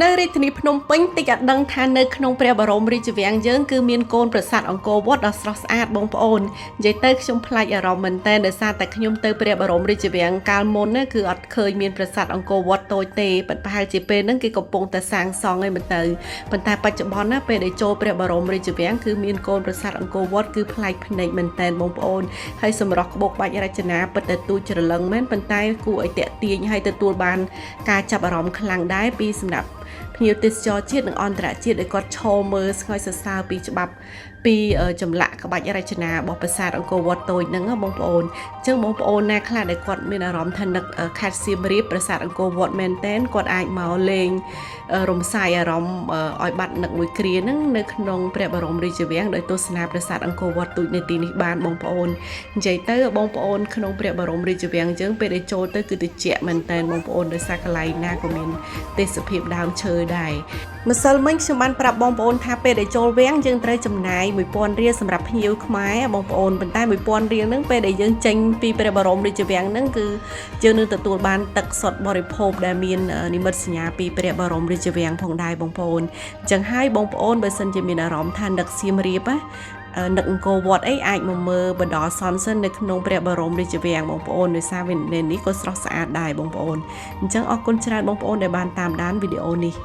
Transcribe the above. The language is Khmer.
នៅរាជធានីភ្នំពេញតិចអត់ដឹងថានៅក្នុងព្រះបរមរាជវាំងយើងគឺមានកូនប្រាសាទអង្គរវត្តដ៏ស្រស់ស្អាតបងប្អូននិយាយទៅខ្ញុំប្លែកអារម្មណ៍មែនតើដោយសារតែខ្ញុំទៅព្រះបរមរាជវាំងកាលមុនណាគឺអត់ឃើញមានប្រាសាទអង្គរវត្តតូចទេប៉ុន្តែប្រហែលជាពេលហ្នឹងគេកំពុងតែសាងសង់ឯងមិនទៅប៉ុន្តែបច្ចុប្បន្នណាពេលដែលចូលព្រះបរមរាជវាំងគឺមានកូនប្រាសាទអង្គរវត្តគឺប្លែកភ្នែកមែនតើបងប្អូនហើយសម្រស់ក្បូរក្បាច់រចនាពិតតែទូចច្រឡឹងមែនប៉ុន្តែគួរឲ្យតាក់ទាញហើយទទួលបានការចាប់អារម្មណ៍ខ្លាំងដែរពីសំណាក់ ភ្ញៀវទេសចរជាតិនិងអន្តរជាតិដែលគាត់ឈរមើលស្ងើចសរសើរពីច្បាប់ពីចម្លាក់ក្បាច់រចនារបស់ប្រាសាទអង្គរវត្តតូចហ្នឹងណាបងប្អូនអញ្ចឹងបងប្អូនណាខ្លះដែលគាត់មានអារម្មណ៍ថានឹកខេត្តសៀមរាបប្រាសាទអង្គរវត្តមែនតែនគាត់អាចមកលេងរំសាយអារម្មណ៍ឲ្យបាត់នឹកមួយគ្រាហ្នឹងនៅក្នុងព្រះបរមរាជវាំងដោយទស្សនាប្រាសាទអង្គរវត្តទូចនៅទីនេះបានបងប្អូននិយាយទៅបងប្អូនក្នុងព្រះបរមរាជវាំងអញ្ចឹងពេលដែលចូលទៅគឺត្រជាក់មែនតែនបងប្អូនដោយសារកន្លែងណាក៏មានទេសភាពដើមឈើដែរម្សិលមិញខ្ញុំបានប្រាប់បងប្អូនថាពេលដែលចូលវាំងយើងត្រូវចំណាយ1000រៀលសម្រាប់ភ្ញៀវខ្មែរបងប្អូនប៉ុន្តែ1000រៀលហ្នឹងពេលដែលយើងចេញពីព្រះបរមរាជវាំងហ្នឹងគឺយើងនឹងទទួលបានទឹកសុទ្ធបរិភោគដែលមាននិមិត្តសញ្ញាពីព្រះបរមរាជវាំងផងដែរបងប្អូនអញ្ចឹងហើយបងប្អូនបើសិនជាមានអារម្មណ៍ថានឹកសៀមរាបណានឹកអង្គរវត្តអីអាចមកមើលបណ្ដោះអាសន្នសិននៅក្នុងព្រះបរមរាជវាំងបងប្អូនដោយសារវិនិនេះក៏ស្រស់ស្អាតដែរបងប្អូនអញ្ចឹងអរគុណច្រើនបងប្អូនដែលបានតាមដានវីដេអូនេះ។